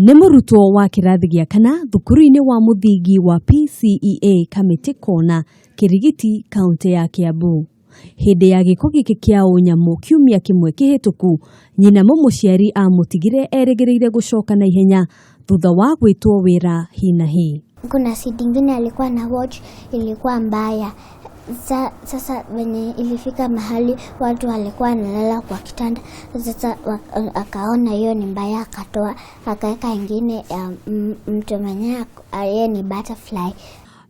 Nĩ mũrutwo wa kĩrathi gĩa kana thukuru-inĩ wa mũthingi wa PCEA Kamĩtĩ Kona, Kĩrigiti, kaũntĩ ya Kiambu. Hĩndĩ ya gĩko gĩkĩ kĩa ũnyamũ kiumia kĩmwe kĩhĩtũku, nyina mũmũciari amũtigire erĩgĩrĩire gũcoka na ihenya thutha wa gwĩtwo wĩra hi na hi. Kuna CD ingine alikuwa na watch ilikuwa mbaya. Sasa venye ilifika mahali watu walikuwa wanalala kwa kitanda, sasa akaona hiyo ni mbaya, akatoa akaweka ingine ya mtu mwenyewe yeye ni butterfly.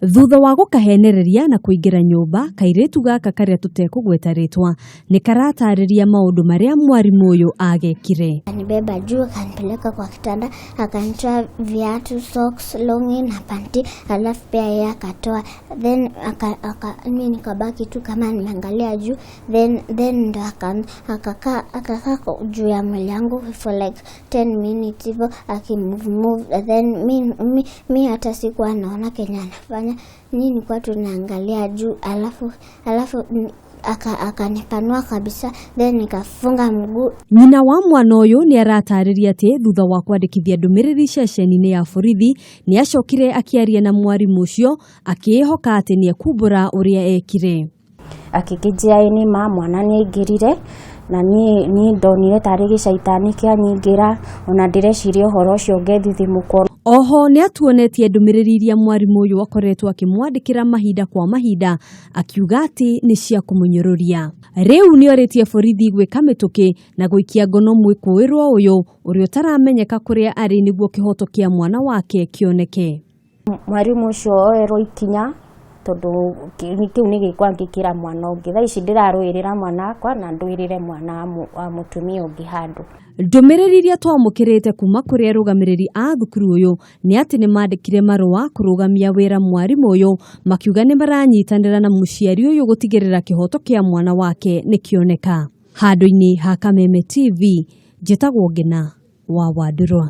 Thutha wa gũkahenereria na kũingĩra nyũmba, kairĩtu gaka karĩa tũtekũgweta rĩtwa nĩ karatarĩria maũndũ marĩa mwarimũ ũyũ agekire. Akanibeba juu akanipeleka kwa kitanda, akanitoa viatu, socks, longi na panti, alafu pia yeye akatoa, then mi nikabaki tu kama nimeangalia juu, then ndo akakaa juu ya mwili yangu for like 10 minutes hivyo akimove move, then mi hata sikuwa naona kenye anafanya, mi nilikuwa tunaangalia juu, alafu akanipanua kabisa, then nikafunga mguu. Nyina wa mwana ũyũ nĩ aratarĩria atĩ thutha wa kwandĩkithia ndũmĩrĩri ceceni-inĩ ya borithi nĩ acokire akĩaria na mwarimũ ũcio akĩĩhoka atĩ nĩ ekumbũra ũrĩa ekire. Akĩkĩnjĩra ĩ nĩ ma mwana nĩ aingĩrire na niĩ ndonire tarĩ gĩcaitani kĩanyingĩra, ona ndĩreciria ũhoro ũcio ngethithimũkwo. Oho nĩ atuonetie ndũmĩrĩri iria mwarimũ ũyũ akoretwo akĩmwandĩkĩra mahinda kwa mahinda akiuga atĩ nĩ cia kũmũnyũrũria. Rĩu nĩ orĩtie borithi gwĩka mĩtũkĩ na gũikia ngono mwĩkũĩrwo ũyũ ũrĩa ũtaramenyeka kũrĩa arĩ nĩguo kĩhoto kĩa mwana wake kĩoneke. Mwarimũ ũcio oerwo ikinya tondũ kĩu nĩ gĩko angĩkĩra mwana ũngĩ. Thaa ici ndĩrarũĩrĩra mwana wakwa na ndũĩrĩre mwana wa mũtumia ũngĩ handũ. Ndũmĩrĩri iria twamũkĩrĩte kuma kũrĩ arũgamĩrĩri a thukuru ũyũ nĩ atĩ nĩ mandĩkire marũa kũrũgamia wĩra mwarimũ ũyũ makiuga nĩ maranyitanĩra na mũciari ũyũ gũtigĩrĩra kĩhoto kĩa mwana wake nĩ kĩoneka. Handũ-inĩ ha Kameme TV, njĩtagwo Ngina wa Wandũrwa.